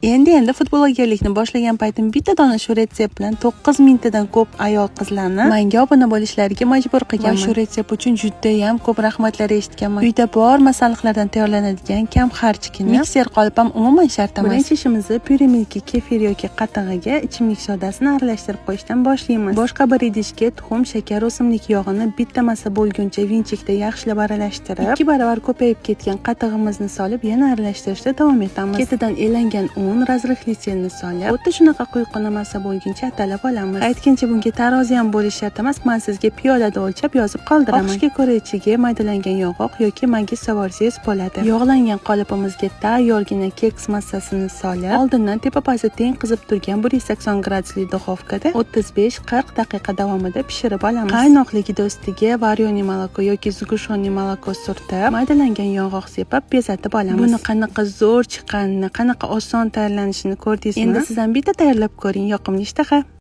Endi-endi futbologerlikni boshlagan paytim bitta dona shu retsept bilan 9000 tadan ko'p ayol qizlarni menga obuna bo'lishlariga majbur qilganman. Va shu retsept uchun judayam ko'p rahmatlar eshitganman. Uyda bor masalliqlardan tayyorlanadigan kam xarjgina mikser qolip ham umuman shart emas. Birinchi ishimizni Pyure Milky kefir yoki qatig'iga ichimlik sodasini aralashtirib qo'yishdan boshlaymiz. Boshqa bir idishga tuxum, shakar, o'simlik yog'ini bitta massa bo'lguncha венчик da yaxshilab aralashtirib, 2 barobar ko'payib ketgan qatig'imizni solib, yana aralashtirishda davom etamiz. Ketidan elangan un, разрыхлитель ni solib, xuddi shunaqa quyuqqina massa bo'lguncha atalab olamiz. Aytgancha, bunga tarozi ham bo'lishi shart emas, men sizga piyolada o'lchab yozib qoldiraman. Xohishga ko'ra ichiga maydalangan yong'oq yoki magiz solsangiz bo'ladi. Yog'langan qolipimizga tayyorgina keks massasini solib, oldindan tepa pasti teng qizib turgan 180 gradusli духовка da 35-40 daqiqa davomida pishirib olamiz. Qaynoqligida ustiga варёный молоко yoki сгущённый молоко surtib, maydalangan yong'oq sepib bezatib olamiz. Buni qanaqa zo'r chiqqanini, qanaqa oson tayyorlanishini ko'rdingizmi? Endi siz ham bitta tayyorlab ko'ring. Yoqimli ishtaha.